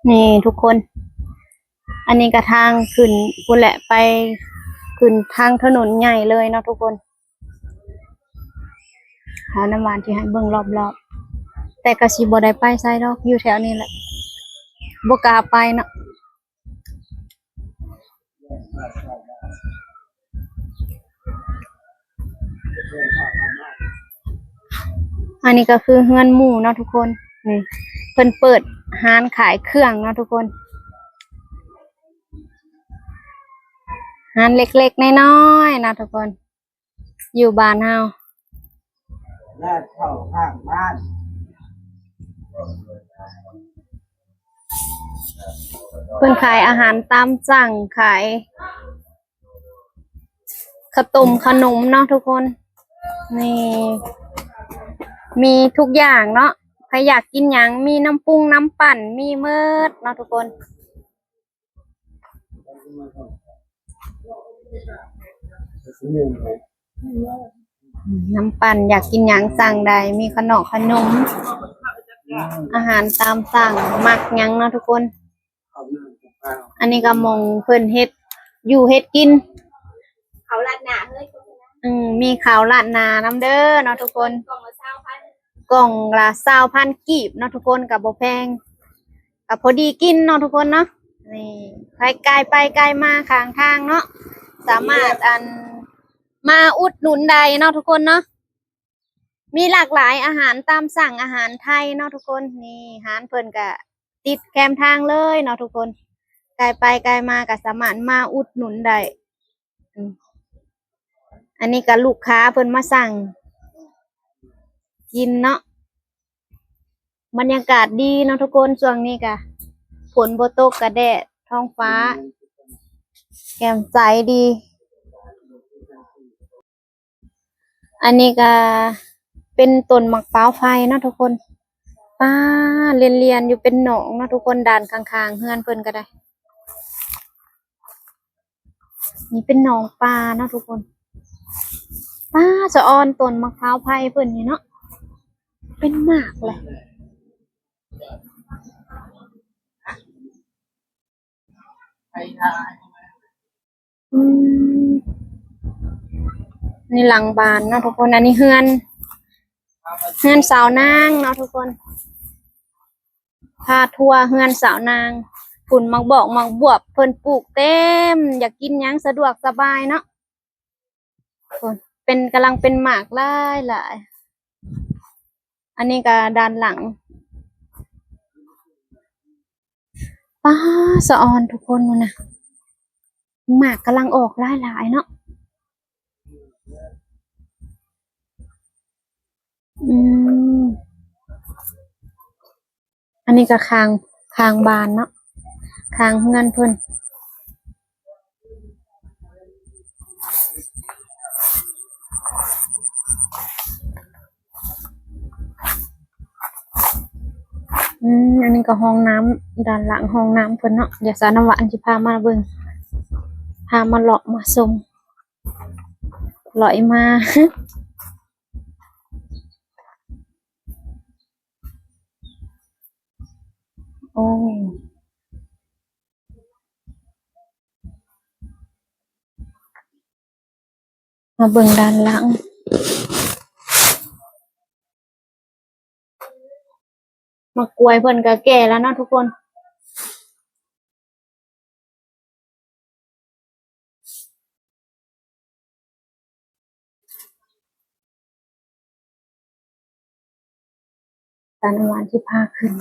ນີ້ທຸກຄົນ ອັນນີ້ກໍທາງຂຶ້ນພຸ້ນແຫຼະ ໄປຂຶ້ນທາງຖະໜົນໃຫຍ່ເລີຍເນາະທຸກຄົນ. ຫານ້ຳຫວານທີ່ໃຫ້ເບິ່ງລອບໆ ແຕ່ກໍຊິບໍ່ໄດ້ໄປໃສດອກ ຢູ່ແຖວນີ້ແຫຼະ ບໍ່ກ້າໄປເນາະ. ອັນນີ້ກໍຄືເຮືອນໝູ່ເນາະທຸກຄົນ ນີ້ ເພິ່ນເປີດຮ້ານຂາຍເຄື່ອງເນາະທຸກຄົນ ຮ້ານເລັກໆນ້ອຍໆເນາະທຸກຄົນ. ຢູ່ບ້ານເຮົາ ແລະເຂົ້າຂ້າງບ້ານ ເພິ່ນຂາຍອາຫານຕາມສັ່ງ ຂາຍເຂົ້າຕົ້ມເຂົ້າໜົມເນາະທຸກຄົນ. ນີ້ ມີທຸກຢ່າງເນາະ ໃຜຢາກກິນຫຍັງ ມີນ້ຳປຸງນ້ຳປັ່ນ ມີໝົດເນາະທຸກຄົນ. ນ້ຳປັ່ນ ຢາກກິນຫຍັງສັ່ງໄດ້ ມີຂະໜອກຂະໜົມ ອາຫານຕາມສັ່ງ ມັກຫຍັງເນາະທຸກຄົນ. ອັນນີ້ກໍໝ່ອງເພິ່ນເຮັດຢູ່ເຮັດກິນ ເຂົ້າລາດໜ້າເຮີ້ຍ ອືມ ມີເຂົ້າລາດໜ້ານຳເດີເນາະທຸກຄົນ ກ່ອງລະຊາວພັນ ກ່ອງລະຊາວພັນກີບເນາະທຸກຄົນ ກໍບໍ່ແພງ ກໍພໍດີກິນເນາະທຸກຄົນເນາະ. ນີ້ ໃຜກາຍໄປກາຍມາຂ້າງທາງເນາະ ສາມາດ ອັນ ມາອຸດໜູນໄດ້ເນາະທຸກຄົນເນາະ ມີຫຼາກຫຼາຍອາຫານຕາມສັ່ງ ອາຫານໄທເນາະທຸກຄົນ. ນີ້ ຮ້ານເພິ່ນກະຕິດແຄມທາງເລີຍເນາະທຸກຄົນ ກາຍໄປກາຍມາກະສາມາດມາອຸດໜູນໄດ້. ອືມ ອັນນີ້ກະລູກຄ້າເພິ່ນມາສັ່ງກິນເນາະ. ບັນຍາກາດດີເນາະທຸກຄົນ ຊ່ວງນີ້ກະຝົນບໍ່ຕົກ ກະແດດ ທ້ອງຟ້າແຈ່ມໃສດີ. ອັນນີ້ກະເປັນຕົ້ນໝາກພ້າວໄຟເນາະທຸກຄົນ ປາ ລຽນໆຢູ່ເປັນໜອງເນາະທຸກຄົນ ດ້ານຂ້າງໆເຮືອນເພິ່ນກະໄດ້. ນີ້ເປັນໜອງປາເນາະທຸກຄົນ ປາ ສະອອນຕົ້ນໝາກພ້າວໄຟເພິ່ນນີ້ເນາະ ເປັນໝາກແຫຼະ. ອືມ ນີ້ຫຼັງບ້ານເນາະທຸກຄົນ ອັນນີ້ເຮືອນ ເຮືອນສາວນາງເນາະທຸກຄົນ ພາທົວເຮືອນສາວນາງ. ພຸ້ນໝາກບອກໝາກບວບເພິ່ນປູກເຕັມ ຢາກກິນຫຍັງສະດວກສະບາຍເນາະ. ໂອ້ຍ ເປັນ ກຳລັງເປັນໝາກຫຼາຍໆ. ອັນນີ້ກະດ້ານຫຼັງ ປາ ສະອອນທຸກຄົນ ພຸ້ນນະ ໝາກກຳລັງອອກຫຼາຍໆເນາະ. ອືມ ອັນນີ້ກະຂ້າງ ຂ້າງບ້ານເນາະ ຂ້າງເຮືອນເພິ່ນ. ອືມ ອັນນີ້ກະຫ້ອງນ້ຳ ດ້ານຫຼັງຫ້ອງນ້ຳເພິ່ນເນາະ. ດຽວສາວນ້ຳຫວານຊິພາມາເບິ່ງ ພາມາເລາະມາຊົມ ເລາະມາ. ໂອ້ ມາເບິ່ງດ້ານຫຼັງ ໝາກກ້ວຍເພິ່ນກະແກ່ແລ້ວເນາະທຸກຄົນ. ຕານ້ຳຫວານຊິພາຂຶ້ນ